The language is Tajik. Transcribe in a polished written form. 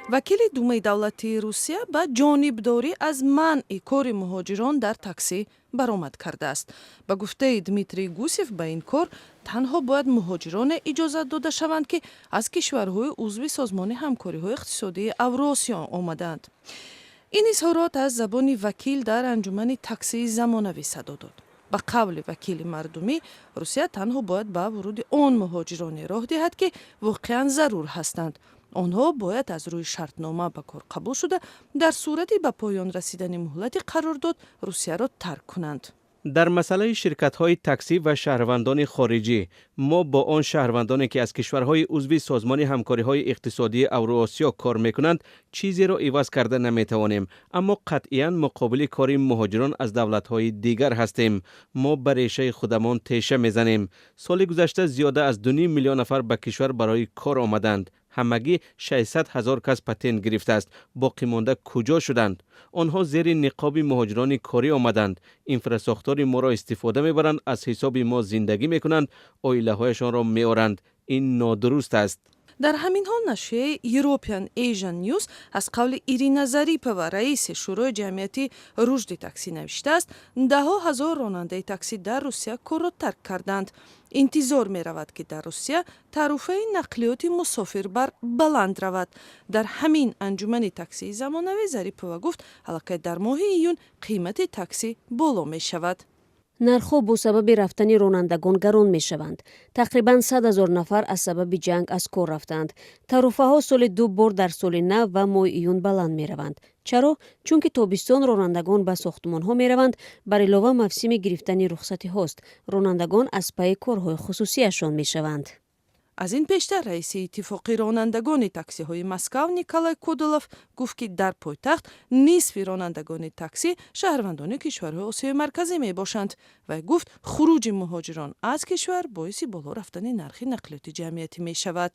Вакили Думаи давлатии Русия ба ҷонибдорӣ аз манъи кори муҳоҷирон дар таксӣ баромад кардааст. Ба гуфтаи Дмитрий Гусев, ба ин кор танҳо бояд муҳоҷироне иҷозат дода шаванд, ки аз кишварҳои узви Созмони ҳамкориҳои иқтисодии Авросиё омадаанд. Ин изҳорот аз забони вакил дар анҷумани таксии замонавӣ садо дод. Ба қавли вакили мардумӣ, Русия танҳо бояд ба вуруди он муҳоҷироне роҳ диҳад, ки воқеан зарур ҳастанд. Онҳо бояд аз рӯи шартнома ба кор қабул шуда, дар сурати ба поён расидани муҳлати қарордод Русияро тарк кунанд. Дар масъалаи ширкатҳои таксӣ ва шаҳрвандони хориҷӣ, мо бо он шаҳрвандоне, ки аз кишварҳои узви Созмони ҳамкориҳои иқтисодии Авроосиё кор мекунанд, чизеро иваз карда наметавонем, аммо қатъиян муқобили кори муҳоҷирон аз давлатҳои дигар ҳастем. Мо ба решаи худамон теша мезанем. Соли гузашта зиёда аз 2,5 миллион нафар ба кишвар барои кор омаданд. Ҳамагӣ 600 ҳазор кас патент гирифтааст. Боқимонда куҷо шуданд? Онҳо зери ниқоби муҳоҷирони корӣ омаданд, инфрасохтори моро истифода мебаранд, аз ҳисоби мо зиндагӣ мекунанд, оилаҳояшонро меоранд. Ин нодуруст аст. Дар ҳамин ҳол нашрияи European Asian News аз қавли Ирина Зарипова, раиси Шӯрои ҷамъияти рушди таксӣ, навиштааст: даҳҳо ҳазор ронандаи таксӣ дар Русия корро тарк карданд. Интизор меравад, ки дар Русия таъруфаи нақлиёти мусофирбар баланд равад. Дар ҳамин анҷумани таксии замонавӣ Зарипова гуфт, аллакай дар моҳи июн қимати таксӣ боло мешавад. Нархҳо бо сабаби рафтани ронандагон гарон мешаванд. Тақрибан 100 000 нафар аз сабаби ҷанг аз кор рафтанд. Таъруфаҳо соли ду бор, дар соли нав ва моҳи июн, баланд мераванд. Чаро? Чунки тобистон ронандагон ба сохтмонҳо мераванд. Бар илова, мавсими гирифтани рухсатиҳост. Ронандагон аз пайи корҳои хусусияшон мешаванд. Аз ин пештар раиси Иттифоқи ронандагони таксиҳои Москав Николай Кудолов гуфт, ки дар пойтахт нисфи ронандагони таксӣ шаҳрвандони кишварҳои Осиёи Марказӣ мебошанд. Вай гуфт, хуруҷи муҳоҷирон аз кишвар боиси боло рафтани нархи нақлиёти ҷамъиятӣ мешавад.